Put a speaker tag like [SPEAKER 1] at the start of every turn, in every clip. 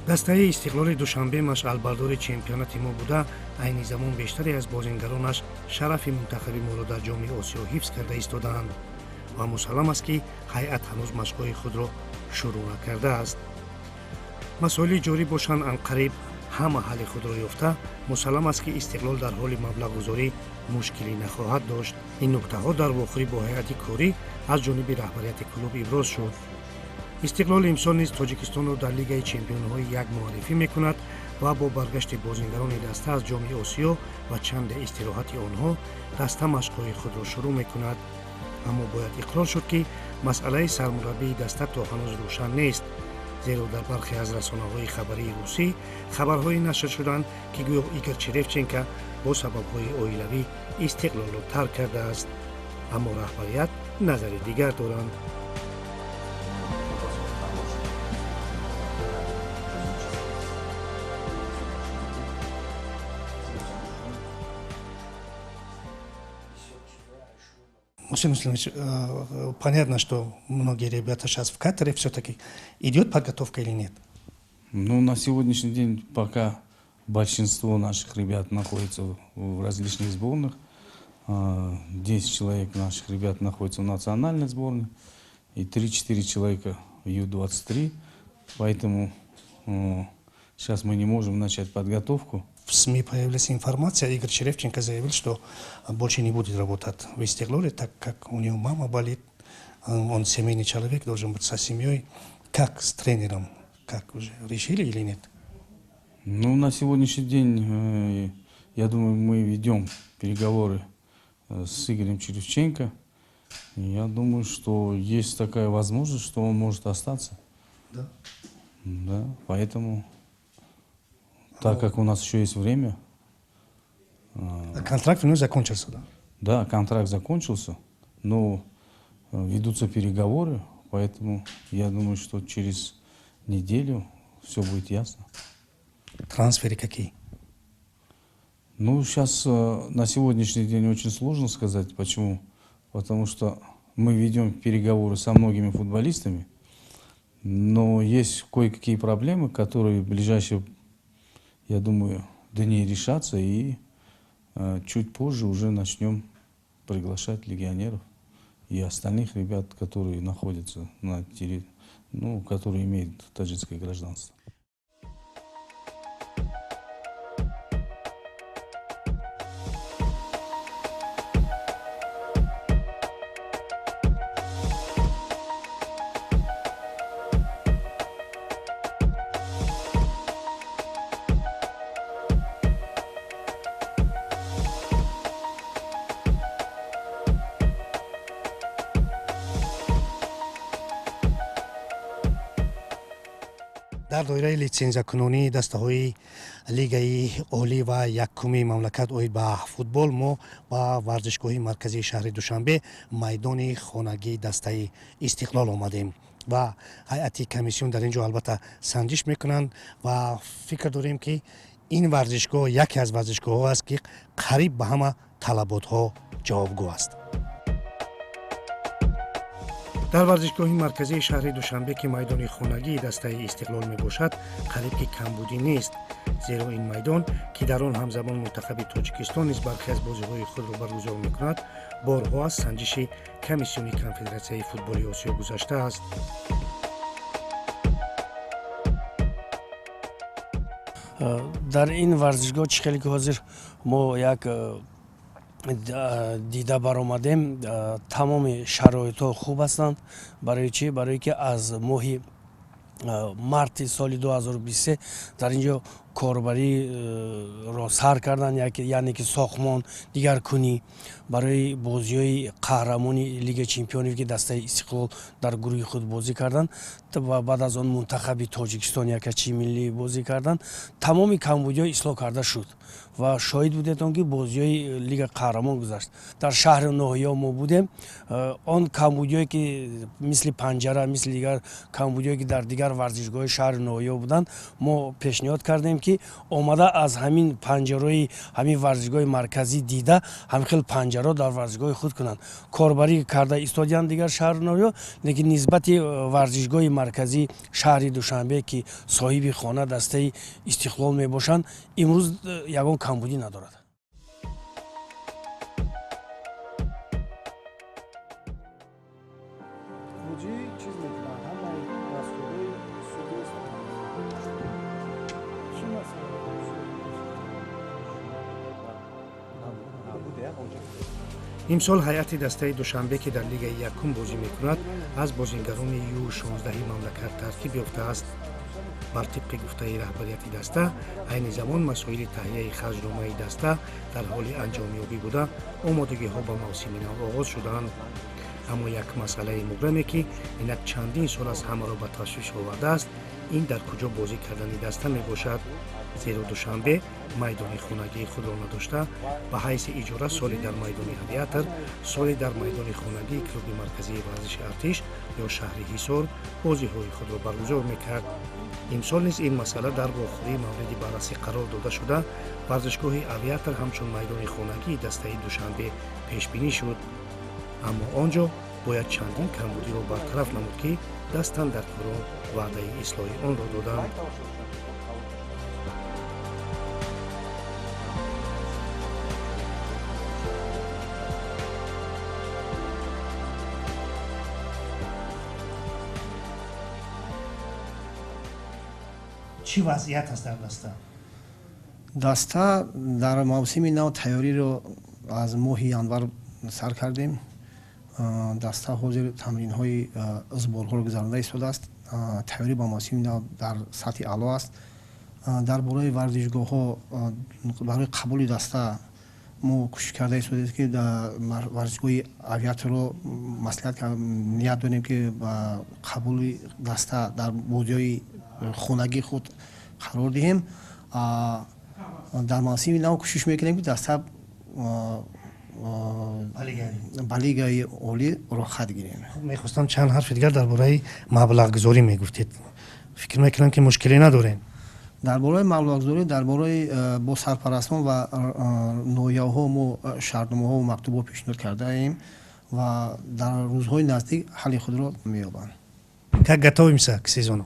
[SPEAKER 1] Дастаи Истиқлоли Душанбе машъалбардори чемпионати мо буда, айни замон бештаре аз бозингаронаш шарафи мунтахаби моро дар Ҷоми Осиё ҳифз карда истодаанд ва мусаллам аст, ки ҳайат ҳанӯз машқҳои худро шурӯъ накардааст. Масоили ҷорӣ бошанд, анқариб ҳама ҳалли худро ёфта, мусаллам аст, ки Истиқлол дар ҳоли маблағгузорӣ мушкилӣ нахоҳад дошт. Ин нуктаҳо дар вохӯрӣ бо ҳайати корӣ аз ҷониби раҳбарияти клуб иброз шуд. Истиқлол имсол низ Тоҷикистонро дар Лигаи чемпионҳои як муаррифӣ мекунад ва бо баргашти бозингарони даста аз Ҷоми Осиё ва чанде истироҳати онҳо даста машқҳои худро шурӯъ мекунад. Аммо бояд иқрор шуд, ки масъалаи сармураббии даста то ҳанӯз рӯшан нест, зеро дар бархе аз расонаҳои хабарии русӣ хабарҳое нашр шуданд, ки гӯё Игор Черевченко бо сабабҳои оилавӣ Истиқлолро тарк кардааст, аммо раҳбарият назари дигар доранд. Муслим Муслимович, понятно, что многие ребята сейчас в Катаре. Все-таки идет подготовка или нет?
[SPEAKER 2] Ну, на сегодняшний день пока большинство наших ребят находится в различных сборных. 10 человек наших ребят находятся в национальной сборной и 3-4 человека в Ю-23. Поэтому сейчас мы не можем начать подготовку.
[SPEAKER 1] В СМИ появилась информация, Игорь Черевченко заявил, что больше не будет работать в Истиклоле, так как у него мама болит, он семейный человек, должен быть со семьей. Как с тренером? Как уже решили или нет?
[SPEAKER 2] Ну, на сегодняшний день, я думаю, мы ведем переговоры с Игорем Черевченко. Я думаю, что есть такая возможность, что он может остаться.
[SPEAKER 1] Да?
[SPEAKER 2] Да, поэтому, так как у нас еще есть время.
[SPEAKER 1] А контракт у него закончился, да?
[SPEAKER 2] Да, контракт закончился, но ведутся переговоры, поэтому я думаю, что через неделю все будет ясно.
[SPEAKER 1] Трансферы какие?
[SPEAKER 2] Ну, сейчас на сегодняшний день очень сложно сказать. Почему? Потому что мы ведем переговоры со многими футболистами, но есть кое-какие проблемы, которые в ближайшие, я думаю, дни решатся, и чуть позже уже начнем приглашать легионеров и остальных ребят, которые находятся на территории, ну, которые имеют таджикское гражданство.
[SPEAKER 1] Дар доираи литсензиякунонии дастаҳои Лигаи олӣ ва якуми мамлакат оид ба футбол мо ба варзишгоҳи марказии шаҳри Душанбе, майдони хонагии дастаи Истиқлол омадем ва ҳайати комиссион дар ин ҷо албатта санҷиш мекунанд ва фикр дорем, ки ин варзишгоҳ яке аз варзишгоҳҳо аст, ки қариб ба ҳама талаботҳо ҷавобгӯ аст. Дар варзишгоҳи марказии шаҳри Душанбе, ки майдони хонагии дастаи Истиқлол мебошад, қариб ки камбудӣ нест, зеро ин майдон, ки дар он ҳамзамон мунтахаби Тоҷикистон низ бархе аз бозиҳои худро баргузор мекунад, борҳо аз санҷиши комиссиони Конфедератсияи футболи Осиё гузаштааст.
[SPEAKER 3] Дар ин варзишгоҳ, чӣ хеле ки ҳозир мо як дида баромадем, тамоми шароитҳо хуб ҳастанд. Барои чӣ? Барое ки аз моҳи марти соли 2023 дар ин ҷо корбариро сар кардан, яъне ки сохтмон, дигаркунӣ барои бозиҳои қаҳрамони Лигаи чемпионӣ, ки дастаи Истиқлол дар гурӯҳи худ бозӣ карданд ва баъд аз он мунтахаби Тоҷикистон якачи миллӣ бозӣ карданд, тамоми камбудиҳо ислоҳ карда шуд ва шоҳид будед он ки бозиҳои Лига қаҳрамон гузашт. Дар шаҳру ноҳияҳо мо будем, он камбудиҳое ки мисли панҷара, мисли дигар камбудиҳое ки дар дигар варзишгоҳҳои шаҳру ноҳияҳо буданд, мо пешниҳод кардем. ки омада аз ҳамин панҷарои ҳамин варзишгоҳи марказӣ дида, ҳамин хел панҷаро дар варзишгоҳи худ кунанд. Корбарӣ карда истодиянд дигар шаҳру ноҳияҳо, лекин нисбати варзишгоҳи марказии шаҳри Душанбе, ки соҳиби хона дастаи Истиқлол мебошанд, имрӯз ягон камбудӣ надорад.
[SPEAKER 1] Имсол ҳайати дастаи Душанбе, ки дар лигаи якум бозӣ мекунад, аз бозингарони Ю-16 мамлакат таркиб ёфтааст. Бар тибқи гуфтаи раҳбарияти даста, айни замон масоили таҳияи харҷномаи даста дар ҳоли анҷомёбӣ буда, омодагиҳо ба мавсими нав оғоз шудаанд. Аммо як масъалаи мубраме, ки инак чандин сол аз ҳамаро ба ташвиш овардааст, ин дар куҷо бозӣ кардани даста мебошад. Зеро Душанбе майдони хонагии худро надошта, ба ҳайси иҷора соли дар майдони Авиатор, соли дар майдони хонагии клуби марказии варзиши Артиш ё шаҳри Ҳисор бозиҳои худро баргузор мекард. Имсол низ ин масъала дар вохӯрии мавриди баррасӣ қарор дода шуда, варзишгоҳи Авиатор ҳамчун майдони хонагии дастаи Душанбе пешбинӣ шуд. Аммо он ҷо бояд чандин камбудиро бартараф намуд, ки дастандаркорон ваъдаи ислоҳи онро доданд. Чӣ вазъият аст дар даста?
[SPEAKER 4] Даста дар мавсими нав тайёриро аз моҳи январ сар кардем. Даста ҳозир тамринҳои сборҳоро гузаронда истодааст. Тайёрӣ ба мавсими нав дар сатҳи аъло аст. Дар бораи варзишгоҳҳо барои қабули даста мо кӯшиш карда истодем, ки дар варзишгоҳи Авиаторро маслиҳат ният дорем, ки ба қабули даста дар бозиҳои хонагии худ қарор диҳем. Дар мавсими нав кӯшиш мекунем, ки даста ба лигаи олӣ роҳхат гирем.
[SPEAKER 1] Мехостам чанд ҳарфи дигар дар бораи маблағгузорӣ мегуфтед. Фикр мекунам, ки мушкиле надорем.
[SPEAKER 4] Дар бораи маблағгузорӣ, дар бораи бо сарпарастон ва ноҳияҳо мо шартномаҳо ва мактубҳо пешниҳод кардаем ва дар рӯзҳои наздик ҳалли худро меёбанд.
[SPEAKER 1] Как готовимся к сезону?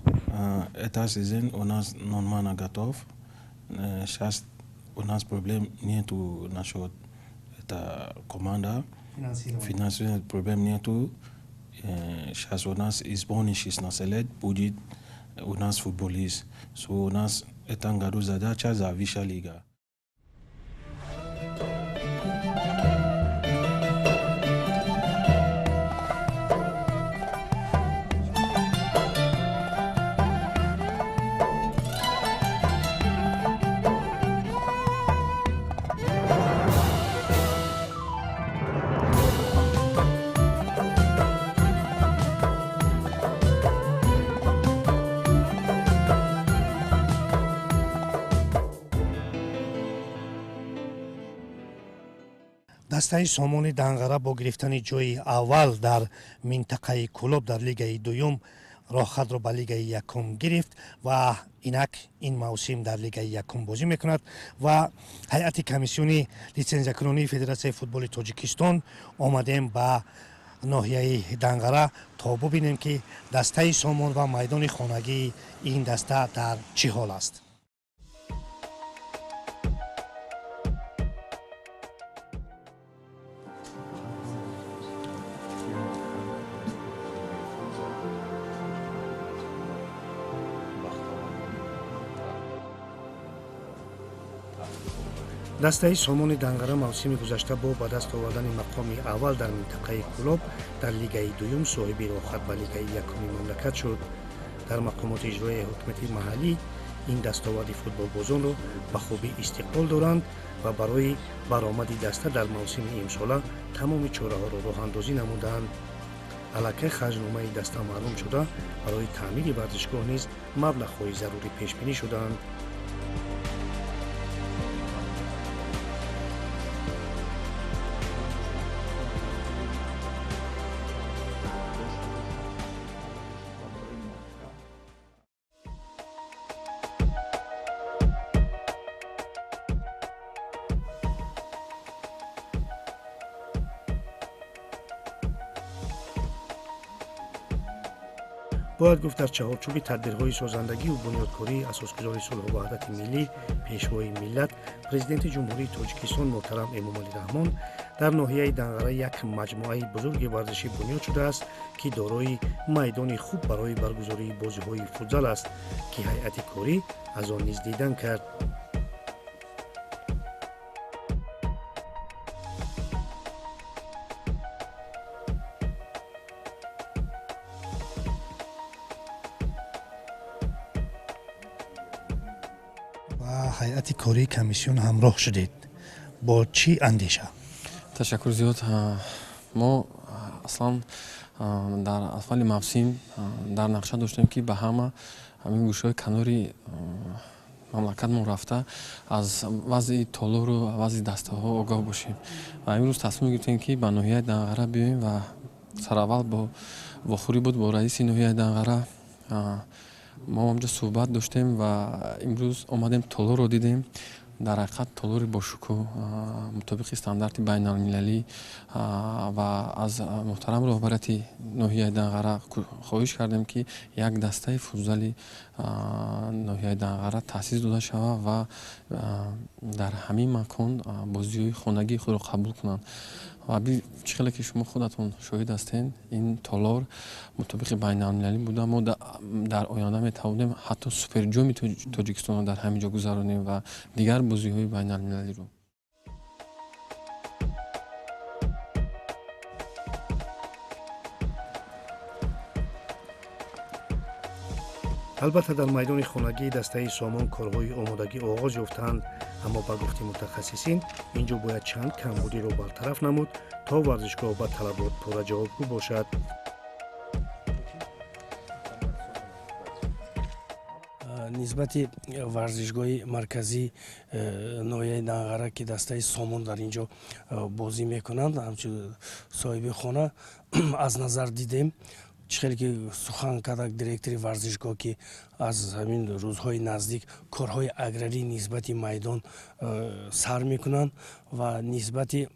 [SPEAKER 5] Это сезон у нас нормально готов. Сейчас у нас проблем нету насчет это команда. Финансирование проблем нету. Сейчас у нас сборная 16 лет будет у нас футболист. So у нас в этом году задача за высшая лига.
[SPEAKER 1] Дастаи Сомони Данғара бо гирифтани ҷои аввал дар минтақаи Кӯлоб дар лигаи дуюм роҳхатро ба лигаи якум гирифт ва инак ин мавсим дар лигаи якум бозӣ мекунад ва ҳайати комиссиони литсензиякунонии Федератсияи футболи Тоҷикистон омадем ба ноҳияи Данғара то бубинем, ки дастаи Сомон ва майдони хонагии ин даста дар чӣ ҳол аст. Дастаи Сомони Данғара мавсими гузашта бо ба даст овардани мақоми аввал дар минтақаи Кӯлоб дар лигаи дуюм соҳиби роҳхат ба лигаи якуми мамлакат шуд. Дар мақомоти иҷроияи ҳукумати маҳаллӣ ин дастоварди футболбозонро ба хубӣ истиқбол доранд ва барои баромади даста дар мавсими имсола тамоми чораҳоро роҳандозӣ намуданд. Аллакай харҷномаи даста маълум шуда, барои таъмири варзишгоҳ низ маблағҳои зарурӣ пешбинӣ шудаанд. Бояд гуфт, дар чаҳорчӯби тадбирҳои созандагиву бунёдкории асосгузори сулҳу ваҳдати миллӣ, пешвои миллат, президенти Ҷумҳурии Тоҷикистон муҳтарам Эмомалӣ Раҳмон дар ноҳияи Данғара як маҷмӯаи бузурги варзишӣ бунёд шудааст, ки дорои майдони хуб барои баргузории бозиҳои футзал аст, ки ҳайати корӣ аз он низ дидан кард. Ҳайати кории комиссион ҳамроҳ шудед, бо чӣ андеша?
[SPEAKER 6] Ташаккур зиёд. Мо аслан дар аввали мавсим дар нақша доштем, ки ба ҳама ҳамин гӯшаҳои канори мамлакатмон рафта, аз вазъи толору вазъи дастаҳо огоҳ бошем ва имрӯз тасмим гирифтем, ки ба ноҳияи Данғара биёем ва сараввал бо вохӯрӣ буд бо раиси ноҳияи Данғара, мо онҷо суҳбат доштем ва имрӯз омадем, толорро дидем. Дар ҳақиқат толори бошукӯҳ, мутобиқи стандарти байналмилалӣ, ва аз муҳтарам роҳбарияти ноҳияи Данғара хоҳиш кардем, ки як дастаи футзали ноҳияи Данғара таъсис дода шавад ва дар ҳамин макон бозиҳои хонагии худро қабул кунанд. Ва чӣ хеле ки шумо худатон шоҳид ҳастед, ин толор мутобиқи байналмилалӣ буда, мо дар оянда метавонем ҳатто суперҷоми Тоҷикистонро дар ҳамин ҷо гузаронем ва дигар бозиҳои байналмилалиро.
[SPEAKER 1] Албатта, дар майдони хонагии дастаи Сомон корҳои омодагӣ оғоз ёфтаанд, аммо ба гуфти мутахассисин, ин ҷо бояд чанд камбудиро бартараф намуд, то варзишгоҳ ба талабот пурра ҷавобгӯ бошад.
[SPEAKER 3] Нисбати варзишгоҳи марказии ноҳияи Данғара, ки дастаи Сомон дар ин ҷо бозӣ мекунанд, ҳамчун соҳиби хона аз назар дидем. Чӣ хеле ки сухан кард директори варзишгоҳ, ки аз ҳамин рӯзҳои наздик корҳои аграрӣ нисбати майдон сар мекунанд ва нисбати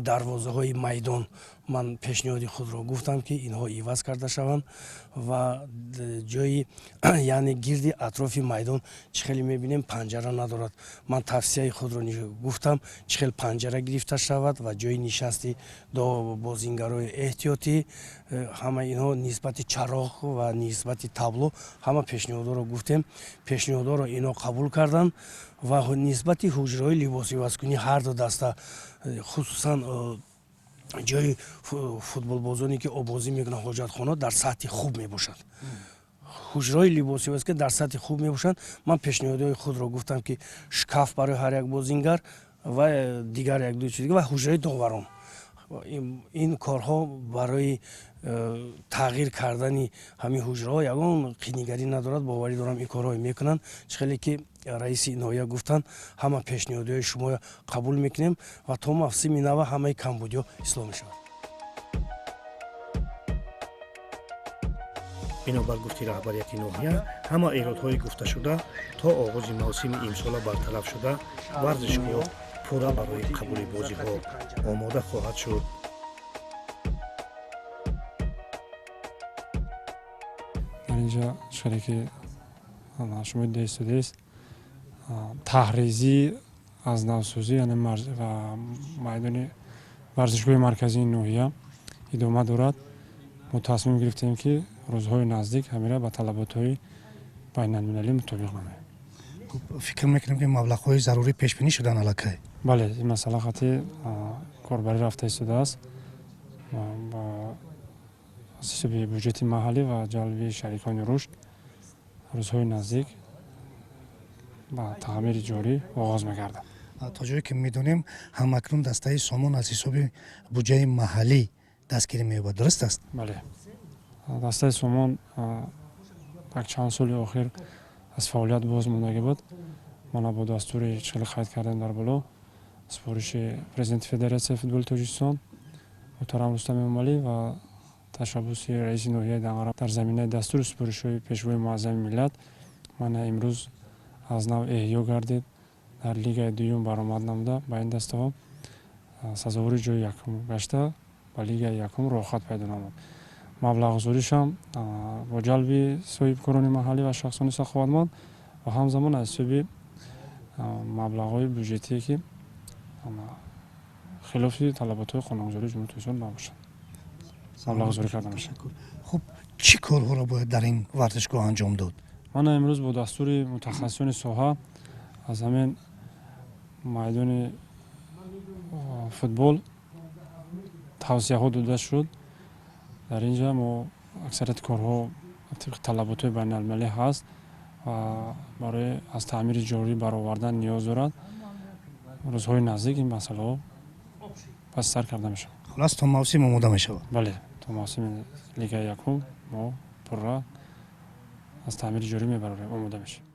[SPEAKER 3] дарвозаҳои майдон ман пешниҳоди худро гуфтам, ки инҳо иваз карда шаванд ва ҷои, яъне гирди атрофи майдон, чӣ хеле мебинем, панҷара надорад. Ман тавсияи худро гуфтам, чӣ хел панҷара гирифта шавад ва ҷои нишасти бозингарои эҳтиётӣ, ҳама инҳо, нисбати чароғ ва нисбати табло ҳама пешниҳодҳоро гуфтем. Пешниҳодҳоро инҳо қабул карданд ва нисбати ҳуҷраҳои либосивазкунӣ ҳар ду даста, хусусан ҷои футболбозоне, ки обозӣ мекунанд, ҳоҷатхона дар сатҳи хуб мебошад, ҳуҷраҳои либосиваз ки дар сатҳи хуб мебошанд. Ман пешниҳодҳои худро гуфтам, ки шкаф барои ҳар як бозингар ва дигар як ду чиз ва ҳуҷраи доварон. Ин корҳо барои тағйир кардани ҳамин ҳуҷраҳо ягон қийнигарӣ надорад. Боварӣ дорам, ин корҳое мекунанд. Чӣ хеле ки раиси ноҳия гуфтанд, ҳама пешниҳодҳои шумо қабул мекунем ва то мавсими нава ҳамаи камбудиҳо ислоҳ мешавад.
[SPEAKER 1] Бинобар гуфти раҳбарияти ноҳия, ҳама эродҳои гуфташуда то оғози мавсими имсола бартараф шуда, варзишгоҳ пурра барои қабули бозиҳо омода хоҳад шуд.
[SPEAKER 7] Дар инҷа чӣ ки шумо дида, таҳризӣ аз навсозӣ, яъне майдони варзишгоҳи марказии ноҳия идома дорад. Мо тасмим гирифтем, ки рӯзҳои наздик ҳамира ба талаботҳои байналмилалӣ мутобиқ намоем.
[SPEAKER 1] Фикр мекунем, ки маблағҳои зарурӣ пешбинӣ шуданд аллакай.
[SPEAKER 7] Бале, ин масъала хати корбарӣ рафта истодааст. Аз ҳисоби буҷети маҳаллӣ ва ҷалби шарикони рушд рӯзҳои наздик ба таъмири ҷорӣ оғоз мегардад.
[SPEAKER 1] То ҷое ки медонем, ҳамакнун дастаи Сомон аз ҳисоби буҷаи маҳаллӣ дастгирӣ меёбад, дуруст аст?
[SPEAKER 7] Бале, дастаи Сомон як чанд соли охир аз фаъолият боз мондагӣ буд. Мана бо дастури, чӣ хеле қайд кардем дар боло, супориши президенти Федератсияи футболи Тоҷикистон муҳтарам Рустам Эмомалӣ ва ташаббуси раиси ноҳияи Данғара дар заминаи дастури супоришҳои пешвои муаззами миллат, мана имрӯз аз нав эҳё гардид, дар лигаи дуюм баромад намуда, ба ин дастаҳо сазовори ҷои якум гашта, ба лигаи якум роҳхат пайдо намуд. Маблағгузоришам бо ҷалби соҳибкорони маҳаллӣ ва шахсони саховатманд ва ҳамзамон аз ҳисоби маблағҳои бюҷетие, ки хилофи талаботҳои қонунгузории Ҷумҳурии Тоҷикистон набошад, маблағгузорӣ карда мешавад.
[SPEAKER 1] Хуб, чӣ корҳоро бояд дар ин варзишгоҳ анҷом дод?
[SPEAKER 7] Мана, имрӯз бо дастури мутахассисони соҳа аз ҳамин майдони футбол тавсияҳо дода шуд. Дар ин ҷа мо аксарияти корҳо тибқи талаботҳои байналмилалӣ ҳаст ва барои аз таъмири ҷорӣ баровардан ниёз дорад. Рӯзҳои наздик ин масъалаҳо паси сар карда мешавад.
[SPEAKER 1] Хулас, то мавсим омода мешавад?
[SPEAKER 7] Бале, то мавсими Лигаи якум мо пурра аз таъмири ҷорӣ мебарорем, омода мешавад.